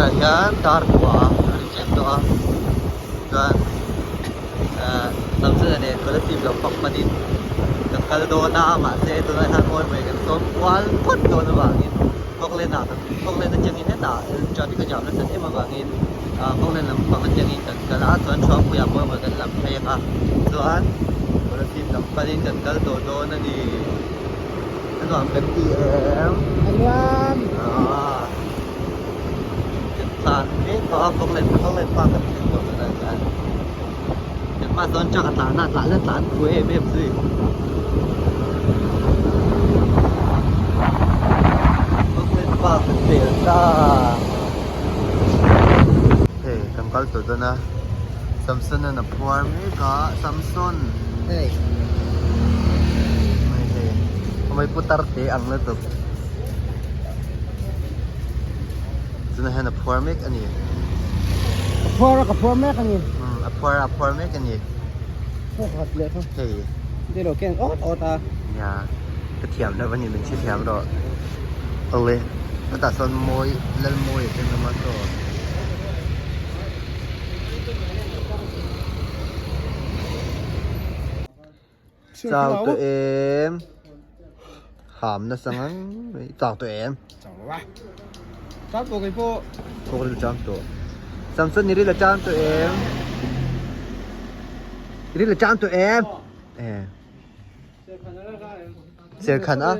Tunah hian dar kua a ri tep tawh a chuan ahh Samsona nen Kolasib lam pang panin kan kal dawn a mahse tunah hian mawi mai kan sawm kual phawt dawn avangin Kawklen ah kan Kawklen atangin hetah traffic a jam nasat em avangin ahh Kawklen lam pang atangin kan kal a chuan Thuampuiah mawi mawi kan lam phei ang a chuan Kolasib lam panin kan kal tawh dawn a ni. A nuam kan ti em? A nuam! Aaa kan tlan mek tawh a kawng leh kawng leh pa kan thleng tawh tunah hian kan hma chuan truck a tlan a tlan la tlan phu em em zui kawng leh pa kan pel ta hei kan kal tawh dawn a Samson an a phuar mek a Samson hei hei hei mai putar te ang la tawp tunah hian a phuar mek a ni ka phuar a ka phuar mek a ni umm a phuar a a phuar mek a ni phuar khat leh kha hei ti lo ken awt awt a nia ka thiam hlauh a ni min hrethiam rawh awle hetah sawn mawi Lalmawi a teng awm a saw. Chau tawh em ham nasa ngang mai chau tawh em chau lo a chau tawh kei pawh pawh ka chau tawh Samson i ril a chang tawh em i ril a chang tawh em e Serkhan a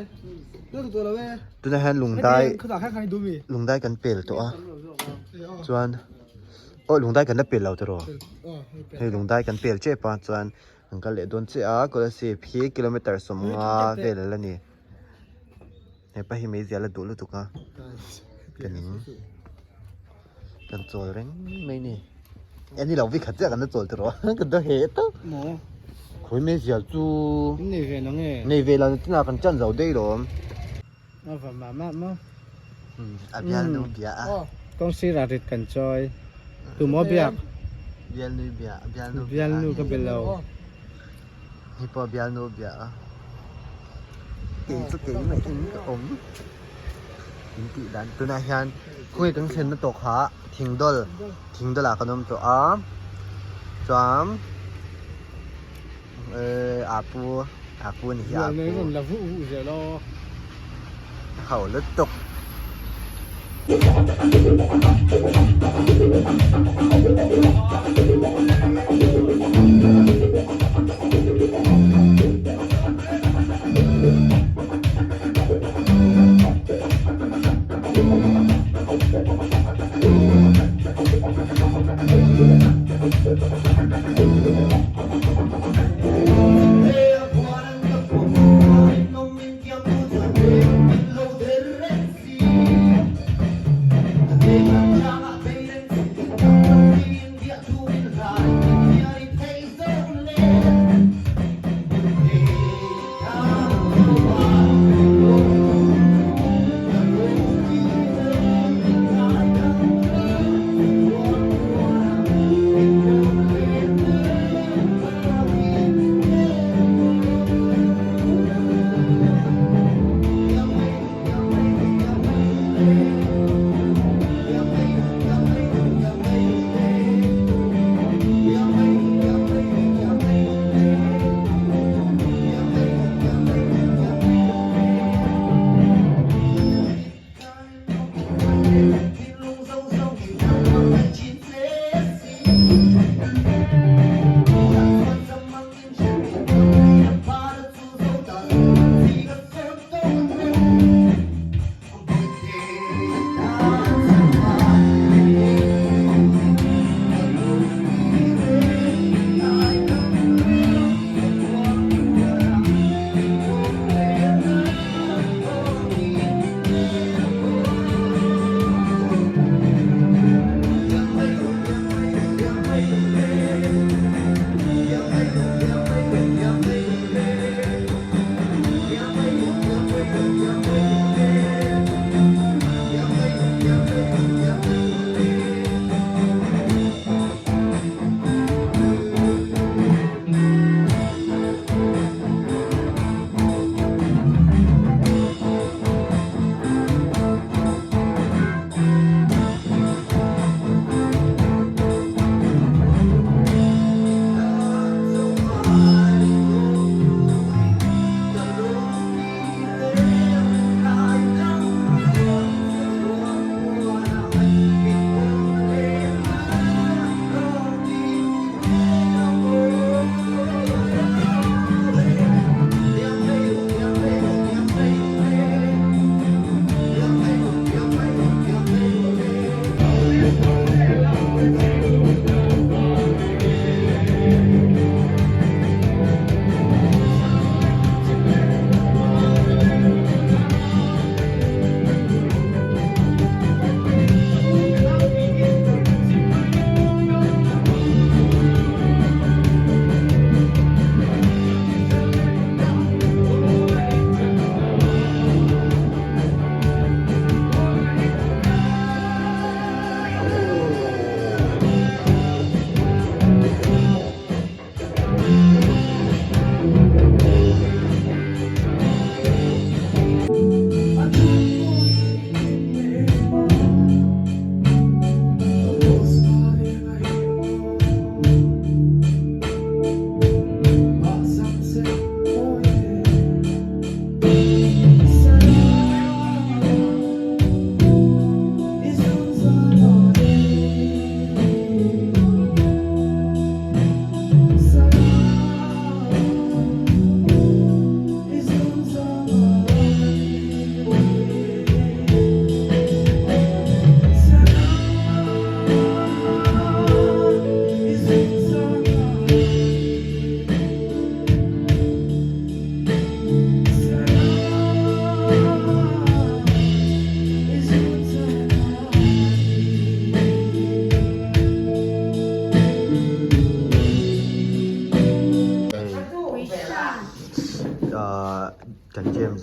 tunah hian lungdai lungdai kan pel tawh a chuan aw lungdai kan la pel lo tiraw hei lungdai kan pel tep a chuan kan kal leh dawn chiah a Kolasib hi kilometer sawmnga vel a la ni hepa hi meizial a duh lutuk a ka ning kan chawl reng mai ni e ni lo vi khat chiah kan la chawl tiraw kan daw he tawp khawi meizial chu nei ve lo nge nei ve lo tinah kan chan zo daih lawm a va mah mah maw a bialnu bia a kawng sirah rit kan chawi tumaw biak bialnu bia bialnu bialnu ka be lo Hi pawh bialnu bia a kei chu keimah in ka awm in tih dan tunah hian khawi kan thlenna tawh kha thingdawl thingdawl ah kan awm tawh a chuan ehh apu apu a ni hi apu ho lutuk.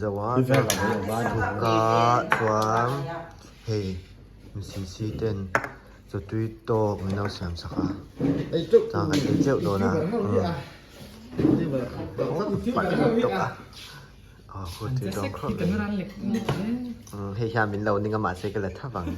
zo a chhuk a chuan hei mcc ten chaw tui tawk min lo siam sak a chuan kan ei teuh dawn a tawk a aw khu tui dawn khawp mai hei hian min lo ning a mahse ka la tha vang.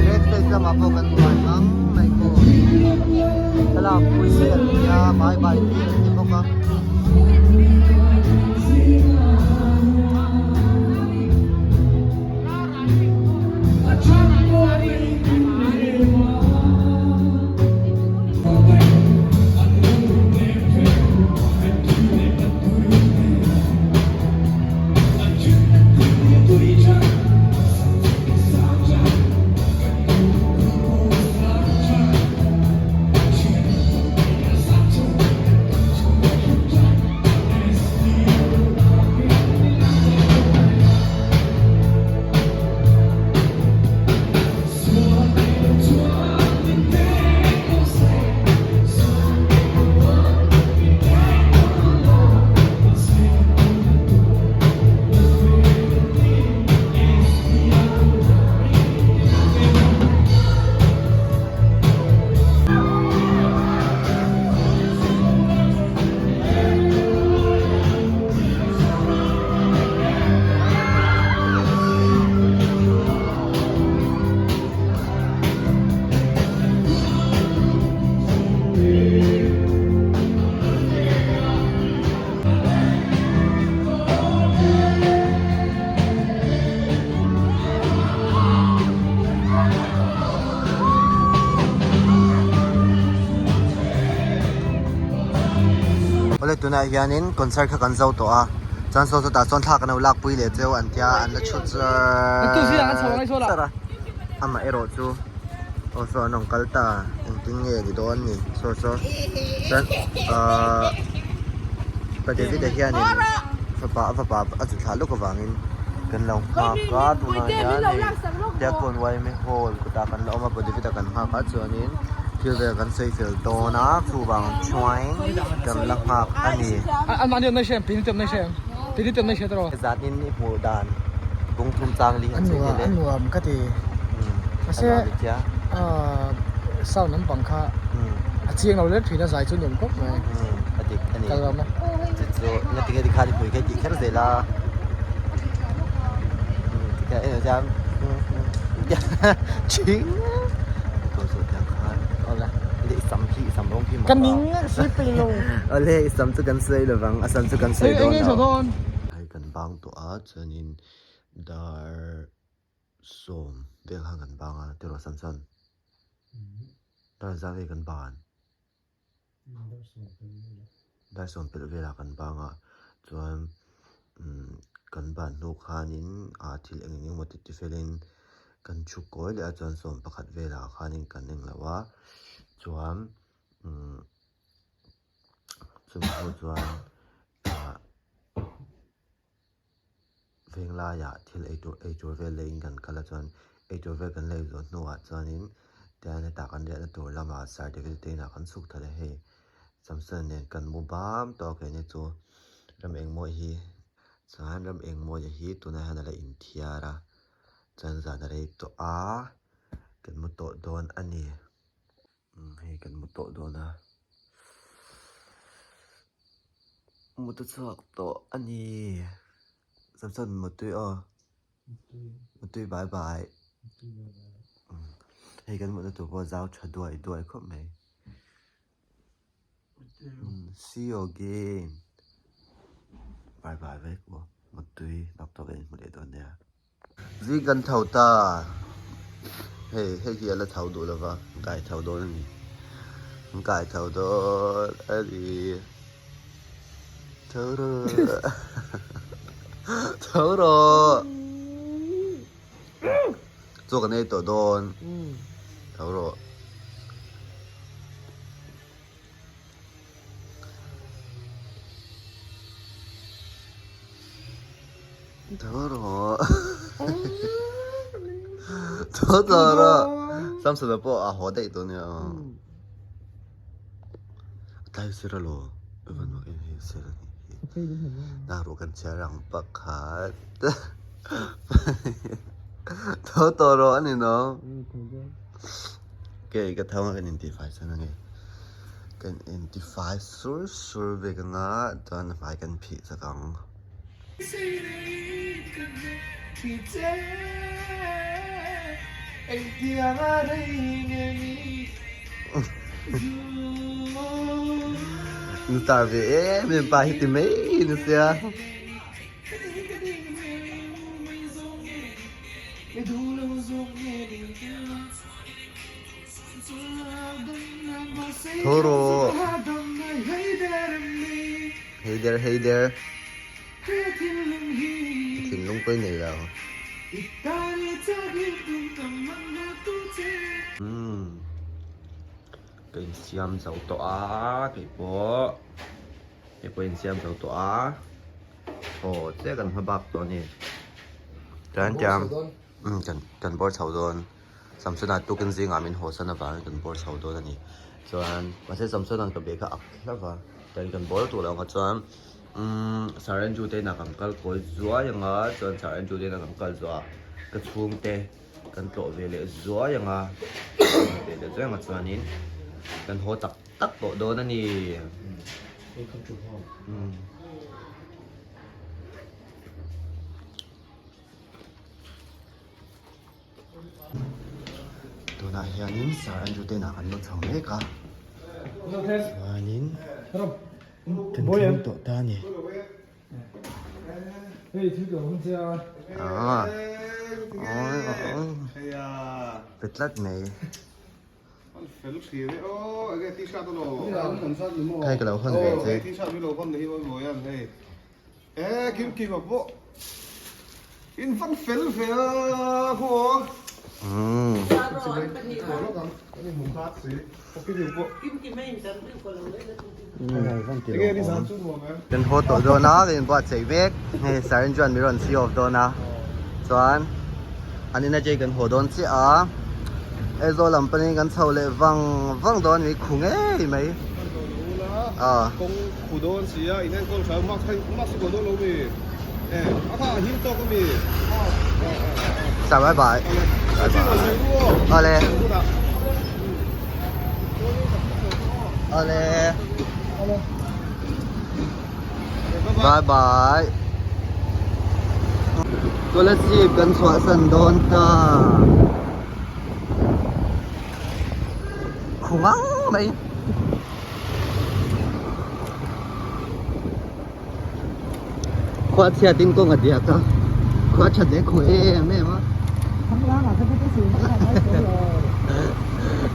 Red state lamah pawh kan buai mang mai pawh thlalak pui an nia bye bye tih an ti bawk a. Awle tunah hianin concert kha kan zo tawh a chuan saw sawtah chuan thla kan lo lakpui leh cheu an tia an la chhut char char a amaherawh chu aw saw an rawn kal ta engtin nge ni dawn ni saw saw chuan ahh pa David-a hianin fapa a fapa a chu thlah lawk avangin kan lo nghak a tunah hian hei Diakkawn yma hall kutah kan la awm a pa David-a kan nghak a chuanin thil vel kan sawi fel dawn a chuvang chuan kan la nghak a ni. Zanin i hmuh dan bung thum chang li han sawi tel e. A nuam ka ti. Mahse sound lampang kha a chiang lo lek thin a zai chu nuam khawp mai. A dik a ni. Kal ram a. chu ngatinge tikhan i hmui kha i tih kher zel a tikhian en ang chuan chhing tawh zawh tiang khan awle i sam khi i sam rawng khi Ka ning a sawi peih lo. Awle i sam chu kan sawi lovang a sam chu kan sawi dawn lo. Hei kan bang tawh a chuanin dar sawm vel khan kan bang a tiraw Samson dar zah vel kan ban. Dar sawm pelh velah kan bang a chuan umm kan ban hnu khanin ah thil eng eng emaw ti ti felin kan thu kawi leh a chuan sawm pakhat velah khanin kan englo a chuan umm chumi hnu chuan ah. Veng laiah thil ei tur ei tur vel leiin kan kal a chuan ei tur vel kan lei zawh hnuah chuanin tihian hetah kan riahna tur lamah certificate te inah kan chhuk thla leh hei Samson nen kan mu bam tawh a keini chu ram engmawi hi chuan ram engmawia hi tunah hian a la inthiar a chuan zan a rei tawh a kan mu tawh dawn a ni. Hei kan mu tawh dawn a mut a chhuak tawh a ni Samson mutui aw mutui bye bye hei kan mutna tur pawh zau tha duai duai khawp mai see you again bye bye vek aw mutui doctor ka inhmu leh dawn nia. Zing kan tho ta, hei hei hi a la tho duh lova kai tho dawn a ni, an kai tho dawn a ni, tho rawh tho rawh chaw kan ei tawh dawn tho rawh. Tho rawh Tho tawh rawh Samson-a pawh a haw daih tawh nia aw A tlai sir alo Evan mak em hei sir a nih hi Dah ruh kan chhiar ang pakhat Tho tawh rawh a ni no Kei ka tho ang kan intifai san ange Kan intifai sur sur vek anga chuan hmai kan phih chak ang. Nu tar ve em em pa hi ti mai in a sia. Tho rawh. Hey there, hey there. Thinlung pawh i nei lo. Umm. Ka insiam zo tawh a, keipawh. Keipawh insiam zo tawh a. Aw, chiah kan hma bak tawh a ni. Chuan tiang, umm kan kan bawr chho dawn. Samsona tukin zingah min haw san avangin kan bawr chho dawn a ni. Chuan mahse Samsona'n ka bag a ak hlauh a, chuan kan bawr tur lo ang a chuan umm Sir Andrew te inah kan kal kawi zuai ang a, chuan Sir Andrew te inah kan kal zuah a ka chhungte kan tlawh ve leh zuai ang a, tlawh ve leh zuai ang a chuanin kan haw tak tak tawh dawn a ni. Umm. Tunah hianin Sir Andrew te inah kan lut chho mek a chuanin kan thleng tawh ta a ni ah pe tlat mai hei ka lo hawn ve che. E kim kim a pawh in van fel ve a khu aw. Umm. Kan haw tawh dawn a kan inbuatsaih vek hei Sarin chuan min rawn see off dawn a chuan an in atang kan haw dawn chiah a Aizawl lam panin kan chho leh vang vang dawn a ni khu ngei mai. Ah. Kawng khu dawn si a, in enkawl tha mask hei mask hi kaw dawn lo mi? E, a kha a him tawk a mi? Sa bye bye. Bye bye. Awle. Awle. Bye bye. Kolasib kan chhuahsan dawn ta. Khungang mai. Khua chhiat in kawng a diak a, khua that leh khaw em em a.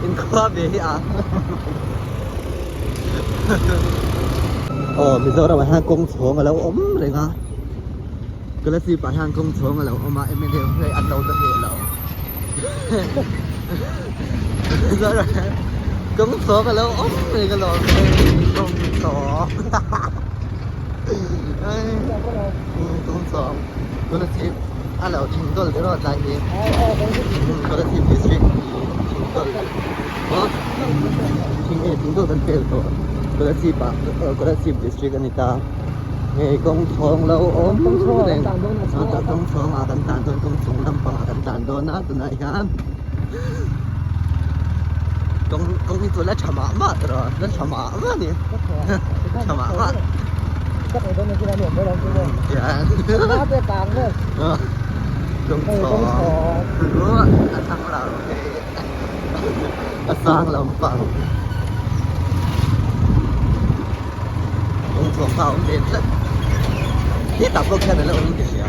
In khua ve hi a. Aw Mizoram ah hian kawng chhawng a lo awm reng a, Kolasib ah hian kawng chhawng a lo awm a mla hei an lo la hneh lo. Mizoram ah hian kawng chhawng a lo awm reng alawm hei kawng chhawng. Kawng Kolasib a lo Thingdawl te erawh tlai hi Kolasib district Thingdawl nge Thingdawl kan pel tawh Kolasib ah Kolasib district a ni ta hei kawng chhawng lo awm reng kawng chhawng ah kan tlan dawn kawng chung lampang ah kan tlan dawn a tunah hian kawng kawng hi chu la tha mah mah tawh la tha mah mah a ni. Tha mah mah. Kawng chhawng a thang lo a sang lampang kawng chhawng kha a awm ve tlat hetah pawh khian a la awm ka hria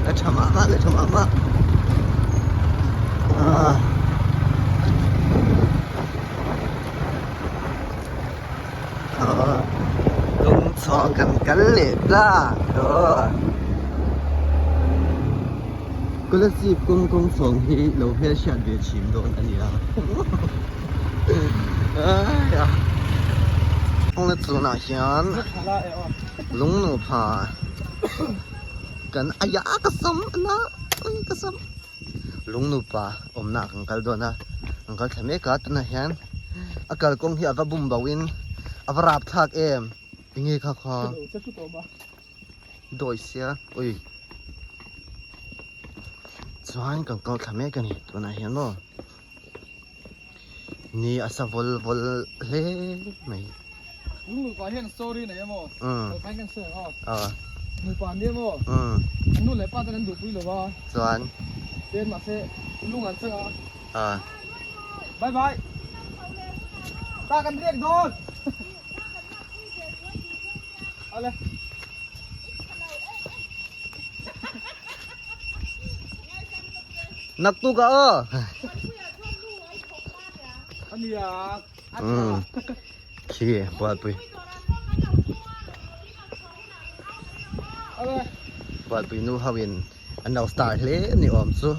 a tha mah mah la tha mah mah kawng chhuah kan kal leh ta Kolasib kawng kawng chhawng hi lo hmelhriat ve thin dawn a nia kawng na chhunah hian lung nupa kan aya ka sam ana ui ka sam lung nupa awmna ah kan kal dawn a kan kal thla mek a tunah hian a kalkawng hi a va bum bo in a va rap thlak em enge kha kha dawi sia ui chuan kan kal thla mek a ni tunah hian maw. Ni a sa vawl vawl hle mai. Nupa hian story nei emaw? Umm. Kalpai kan sawi ang aw. Aw. Nupa an ni emaw? Umm. An nu leh pa ten an duhpui lo a. Chuan. Ten mahse lung an chang a. Aw. Bye bye. Ta kan riak dawn. Ale. Naktuk ah aw. Umm. Khi bualpui. Bualpui nu ho in an lo star hle ni awm chu.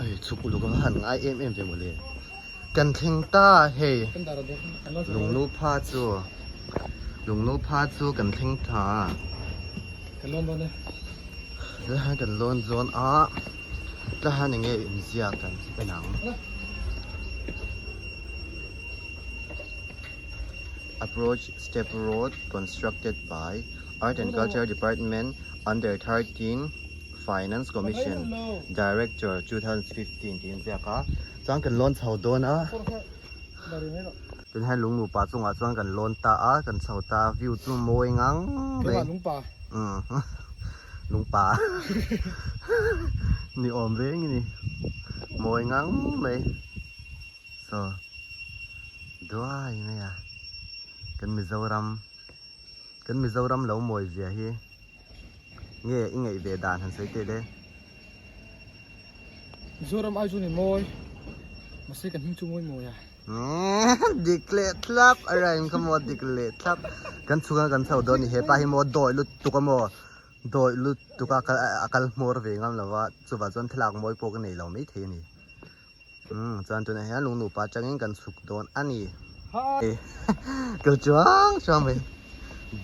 Ei chhuk uluk a va han ngai em em ve mawle. Kan thleng ta hei lungnu pha chu lungnu pha chu kan thleng ta tah hian kan lawn zawn a tah hian enge inziak kan en ang approach step road constructed by art and culture department under 13 finance commission director 2015 tih inziak a. Chuan kan lawn chho dawn a, tunah hian lung nupa chungah chuan kan lawn ta a, kan chho ta a, view chu mawi ngang mai. Lungpa. Umm lungpa ni awm reng a ni, mawi ngang mai. Saw duai mai a, kan Mizoram kan Mizoram lo mawi zia hi nge i ngaih ve dan han sawi teh le. Mizoram ai chu ni mawi mahse kan hming chu mawi mawi a. Dik leh thlap a rain kha maw dik leh thlap kan chhunga kan chho dawn ni hepa hi maw dawi lutuk a maw dawi lutuk a a kal hmawr ve ngam lova chuvah chuan thlalak mawi pawh ka nei lo maithei a ni umm chuan tunah hian lung nupa atangin kan chhuk dawn a ni kal chuang chuang mai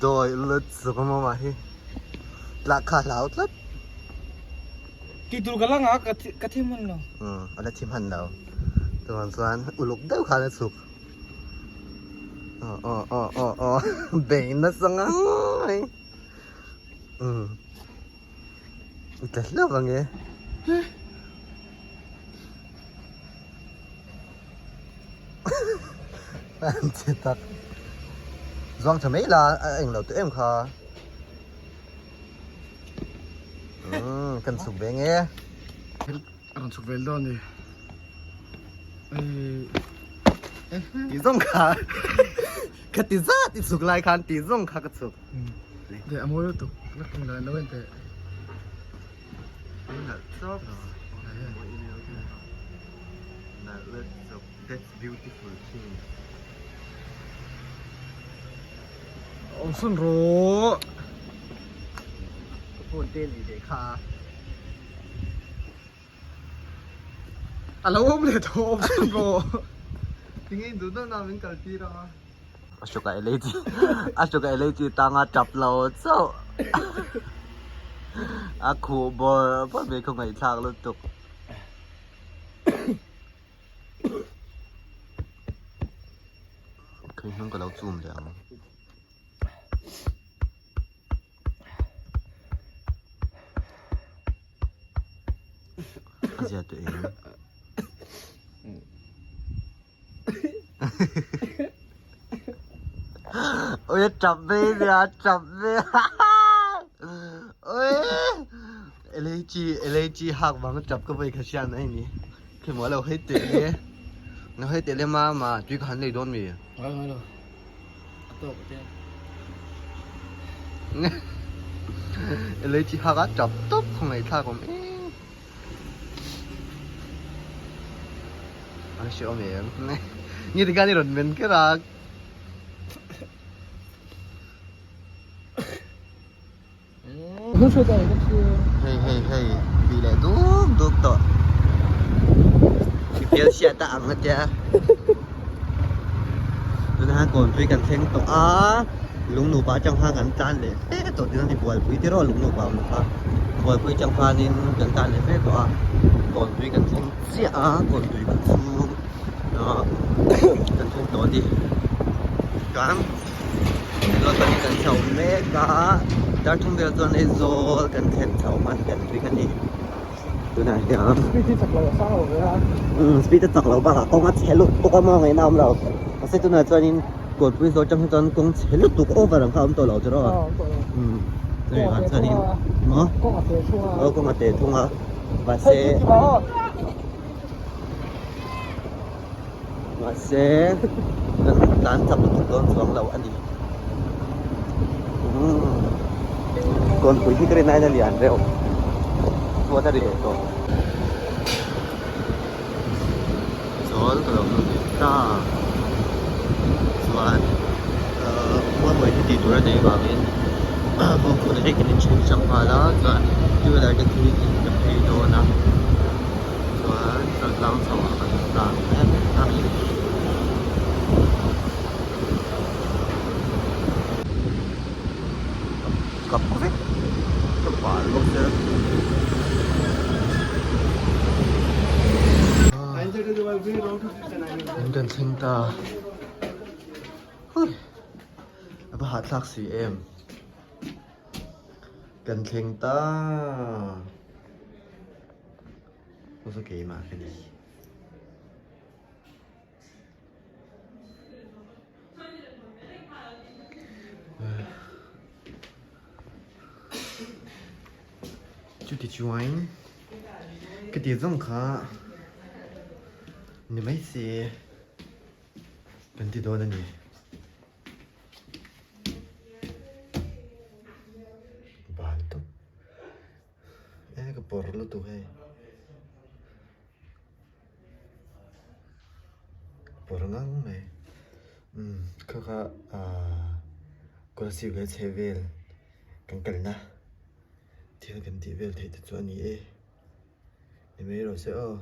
dawi lutuk a maw mah hi tlak kha hlau tlat. Tih tur ka la ngah a ka thi hman lo. Umm a la thi hman lo. Chuan chuan uluk deuh khan a chhuk. Aw aw aw aw aw bei nasa ngang mai. Umm i tla hlauh ang e. An che tak. Zuang tha mai la a eng lo teh em kha. Umm kan chhuk ve nge. A rawn chhuk vel dawn ni. Ti zawng kha ka ti zat i chhuk lai khan ti zawng kha ka chhuk. Deh a mawi lutuk la kum dan lo en teh. That's beautiful thing. Awm sun rawh. Ka phone te nei ve kha. A lo awm leh tawh awm sun rawh. Tinge in duh deuh na min kal tir a. Ashoka elaichi Ashoka elaichi tanga tap lo chauh. A khuh bawrh bawrh mai khaw ngaihthlak lutuk. Kei hnung ka lo chum leh ang. A zia tawh em? Ôi chập về kìa, chập về. Ôi. LAG LAG hak vang chap ka vai kha sian ai ni. Khi mo lo hei te le. Na hei te le ma ma tui ka han lei dawn mi. Ngai ngai lo. A tawk te. LAG hak a chap tawp khaw ngaih thlak awm e. A hre awm em. Nge ti khan i rawn men kher a. Hei hei hei ti leh duk duk tawh i fial hriat a ang a tia tunah hian kawnpui kan thleng tawh a lung nupa atang khan kan tan leh fe tawh tihna ni bualpui te erawh lung nupa awm kha bualpui atang khanin kan tan leh fe tawh a kawnpui kan thleng chiah a kawnpui kan chhung ah kan thleng tawh a ni chuan. Zawl pahnih kan chho mek a darthum vel chuan Aizawl kan thlen chho hman kan ring a ni tunah hian Speed hi chak lo a sang lo ve a umm speed a chak lo bakah kawng a chhe lutuk a maw ngaihna a awm lo mahse tunah chuanin Kawlpui zawl atang hi chuan kawng chhe lutuk over ang kha a awm tawh lo chu rawh umm chumi vang chuanin maw kawng a teh thung a aw kawng a teh thung a mahse Mahse kan tlan chak lutuk dawn chuang lo a ni. Umm Kawnpui hi ka rin aiin a lian reuh chuan a ri leh tawh. Chawl ka lo lut leh ta chuan ahh khuamuai hi tih tur a neih vangin kawngkhur hi kan inchhung chang nghal a chuan two wheeler te khi ka phei dawn a. Chuan chaltlang chho ah kan tlan mek a ni. Ka vek ka bal bawk sia. In kan thleng ta. Hui a va hahthlak si em. Kan thleng ta. Chu chu keimah ka ni. Chuti chuan ka ti zawng kha ni mai se kan ti dawn a ni. Bal tawp. E ka pawr lutuk hei pawr ngang mai umm kha kha ahh kawlsip leh chhe vel kan kalna thil kan tih vel theih te chu a ni e ni mai rawh se aw.